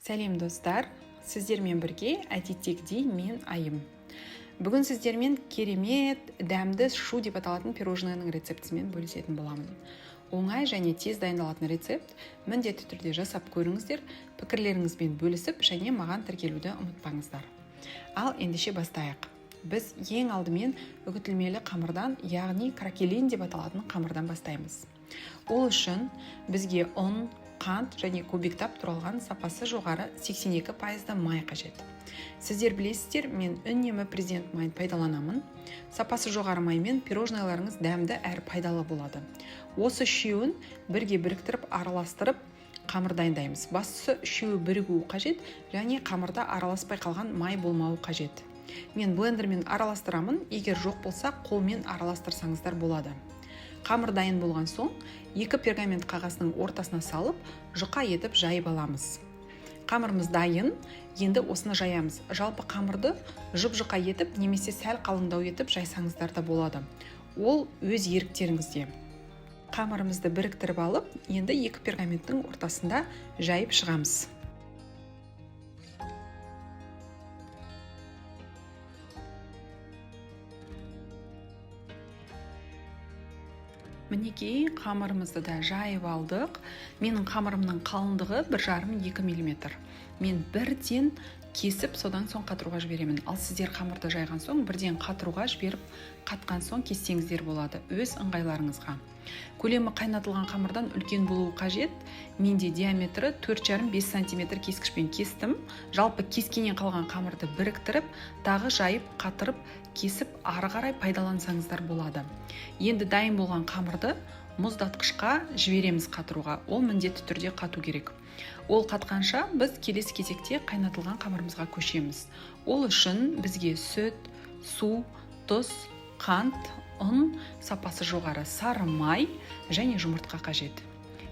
Сәлем, достар! Сіздермен бірге әдеттегідей мен, Айым. Бүгін сіздермен керемет дәмді шу деп аталатын пирожныйның рецептісімен бөлісетін боламын. Оңай және тез дайындалатын рецепт. Міндетті түрде жасап көріңіздер, пікірлеріңізбен бөлісіп және маған тіркелуді ұмытпаңыздар. Ал ендеше бастайық. Біз ең алдымен үгітілмелі қамырдан, яғни кракелин деп аталатын қамырдан бастаймыз. Ол үшін бізге ұн, қант және кубиктап туралған сапасы жоғары 82 пайызды май қажет. Сіздер білесіздер, мен үнемі Президент майын пайдаланамын. Сапасы жоғары маймен пирожныйларыңыз дәмді әрі пайдалы болады. Осы үшеуін бірге біріктіріп, араластырып, қамыр дайындаймыз. Бастысы, үшеуі бірігуі қажет және қамырда араласпай қалған май болмауы қажет. Мен блендермен араластырамын, егер жоқ болса, қолмен араластырсаңыздар болады. Қамыр дайын болған соң, екі пергамент қағазының ортасына салып, жұқа етіп жайып аламыз. Қамырымыз дайын, енді осыны жаямыз. Жалпы қамырды жұп жұқа етіп немесе сәл қалыңдау етіп жайсаңыздар да болады, ол өз еріктеріңізде. Қамырымызды біріктіріп алып, енді екі пергаменттің ортасында жайып шығамыз. Мінекей, қамырымызды да жайып алдық. Менің қамырымның қалыңдығы 1,5-2 миллиметр. Мен бірден кесіп, содан соң қатыруға жіберемін. Ал сіздер қамырды жайған соң бірден қатыруға жіберіп, қатқан соң кессеңіздер болады, өз ыңғайларыңызға. Көлемі қайнатылған қамырдан үлкен болуы қажет. Менде диаметрі 4,5-5 сантиметр. Кескішпен кестім. Жалпы кескеннен қалған қамырды біріктіріп, тағы жайып, қатырып, кесіп, ары қарай пайдалансаңыздар болады. Енді дайын болған қамырды мұздатқышқа жібереміз қатыруға. Ол міндетті түрде қату керек. Ол қатқанша біз келесі кезекте қайнатылған қамырымызға көшеміз. Ол үшін бізге сүт, су, тұз, қант, ұн, сапасы жоғары сары май және жұмыртқа қажет.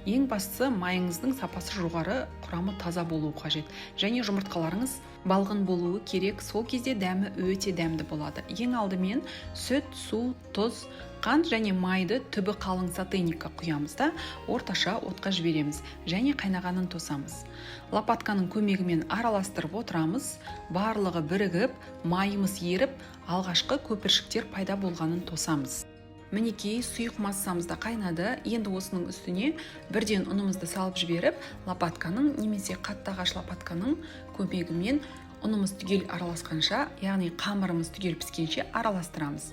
Ең бастысы, майыңыздың сапасы жоғары, құрамы таза болуы қажет және жұмыртқаларыңыз балғын болуы керек. Сол кезде дәмі өте дәмді болады. Ең алдымен сүт, су, тұз, қант және майды түбі қалың сотейникке құямыз да, орташа отқа жібереміз және қайнағанын тосамыз. Лопатканың көмегімен араластырып отырамыз. Барлығы бірігіп, майымыз еріп, алғашқы көпіршіктер пайда болғанын тосамыз. Мінекей, сұйық массамыз да қайнады. Енді осының үстіне бірден ұнымызды салып жіберіп, лопатканың немесе қатты ағаш лопатканың көмегімен ұнымыз түгел араласқанша, яғни қамырымыз түгел піскенше араластырамыз.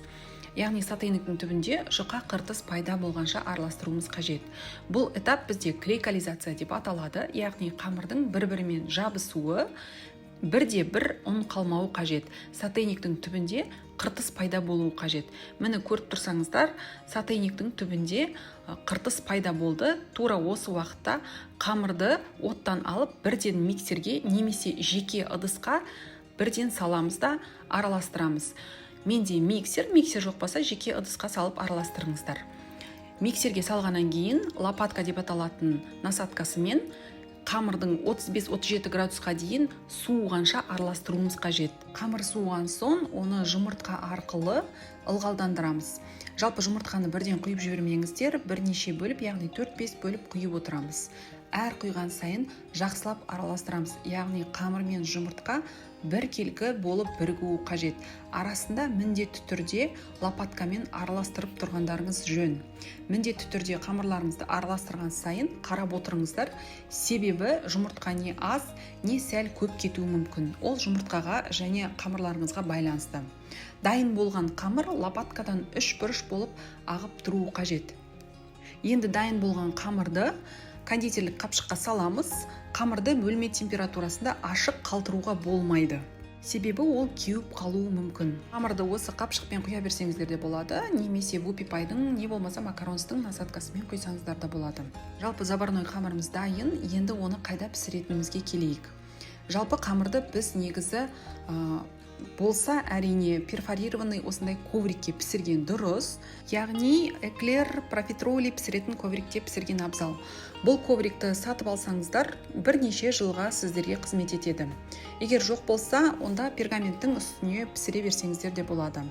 Яғни сотейниктің түбінде жұқа қыртыс пайда болғанша араластыруымыз қажет. Бұл этап бізде клейкализация деп аталады, яғни қамырдың бір бірімен жабысуы. Бірде бір ұн қалмауы қажет, сотейниктің түбінде қыртыс пайда болуы қажет. Міне, көріп тұрсаңыздар, сотейниктің түбінде қыртыс пайда болды. Тура осы уақытта қамырды оттан алып, бірден миксерге немесе жеке ыдысқа бірден саламыз да, араластырамыз. Менде миксер. Миксер жоқ болса, жеке ыдысқа салып араластырыңыздар. Миксерге салғаннан кейін лопатка деп аталатын насадкасымен қамырдың 35-37 градусқа дейін суығанша араластыруымыз қажет. Қамыр суыған соң, оны жұмыртқа арқылы ылғалдандырамыз. Жалпы жұмыртқаны бірден құйып жібермеңіздер, бірнеше бөліп, яғни 4-5 бөліп құйып отырамыз. Әр құйған сайын жақсылап араластырамыз, яғни қамыр мен жұмыртқа біркелкі болып бірігуі қажет. Арасында міндетті түрде лопаткамен араластырып тұрғандарыңыз жөн. Міндетті түрде қамырларыңызды араластырған сайын қарап отырыңыздар, себебі жұмыртқа не аз, не сәл көп кетуі мүмкін. Ол жұмыртқаға және қамырларыңызға байланысты. Дайын болған қамыр лопаткадан үш бұрыш болып ағып тұруы қажет. Енді дайын болған қамырды кондитерлік қапшыққа саламыз. Қамырды бөлме температурасында ашық қалдыруға болмайды, себебі ол кеуіп қалуы мүмкін. Қамырды осы қапшықпен құя берсеңіздер де болады немесе вупи пайдың, не болмаса макаронстың насадкасымен құйсаңыздар да болады. Жалпы заварной қамырымыз дайын. Енді оны қайда пісіретінімізге келейік. Жалпы қамырды біз негізі болса, әрине, перфорированный осындай коврикке пісірген дұрыс, яғни эклер, профитроли пісіретін коврикте пісірген абзал. Бұл коврикті сатып алсаңыздар, бірнеше жылға сіздерге қызмет етеді. Егер жоқ болса, онда пергаменттің үстіне пісіре берсеңіздер де болады.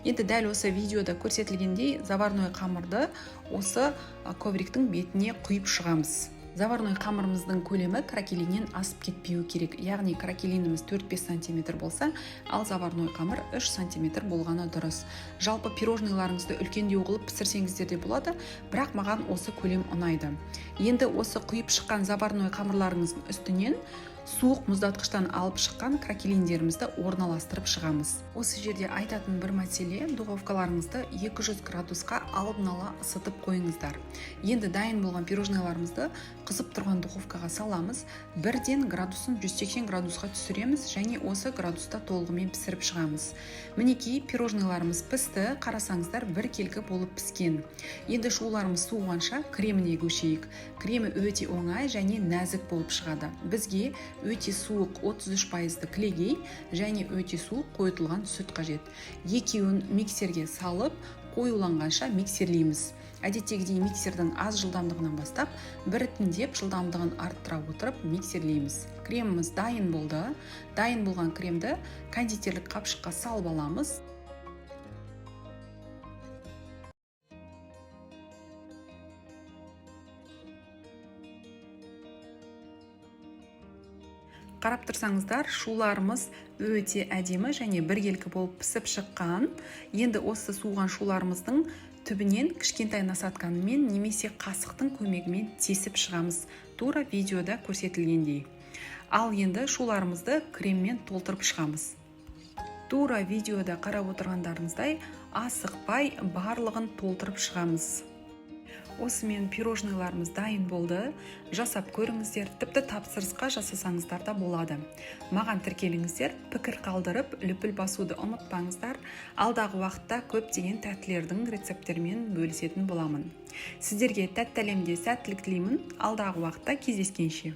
Енді дәл осы видеода көрсетілгендей, заварной қамырды осы ковриктің бетіне құйып шығамыз. Заварной қамырымыздың көлемі кракелиннен асып кетпеуі керек. Яғни кракелиніміз 4-5 сантиметр болса, ал заварной қамыр 3 сантиметр болғаны дұрыс. Жалпы пирожныйларыңызды үлкендеу қылып пісірсеңіздер де болады, бірақ маған осы көлем ұнайды. Енді осы құйып шыққан заварной қамырларыңыздың үстінен суық мұздатқыштан алып шыққан кракелиндерімізді орналастырып шығамыз. Осы жерде айтатын бір мәселе, духовкаларыңызды 200 градусқа алдын ала ысытып қойыңыздар. Енді дайын болған пирожныйларымызды қызып тұрған духовкаға саламыз. Бірден градусын 180 градусқа түсіреміз және осы градуста толығымен пісіріп шығамыз. Мінекей, пирожныйларымыз пісті, қарасаңыздар, біркелкі болып піскен. Енді шуларымыз суығанша креміне көшейік. Кремі өте оңай және нәзік болып шығады. Бізге өте суық 33% кілегей және өте суық қойытылған сүт қажет. Екеуін миксерге салып, қоюланғанша миксерлейміз. Әдеттегідей миксердің аз жылдамдығынан бастап, біртіндеп жылдамдығын арттыра отырып миксерлейміз. Креміміз дайын болды. Дайын болған кремді кондитерлік қапшыққа салып аламыз. Қарап тұрсаңыздар, шуларымыз өте әдемі және біркелкі болып пісіп шыққан. Енді осы суыған шуларымыздың түбінен кішкентай насадкамен немесе қасықтың көмегімен тесіп шығамыз, тура видеода көрсетілгендей. Ал енді шуларымызды креммен толтырып шығамыз. Тура видеода қарап отырғандарыңыздай, асықпай барлығын толтырып шығамыз. Осымен пирожныйларымыз дайын болды. Жасап көріңіздер, тіпті тапсырысқа жасасаңыздар да болады. Маған тіркеліңіздер, пікір қалдырып, лүпіл басуды ұмытпаңыздар. Алдағы уақытта көптеген тәттілердің рецепттерімен бөлісетін боламын. Сіздерге тәтті әлемде сәттілік тілеймін. Алдағы уақытта кездескенше.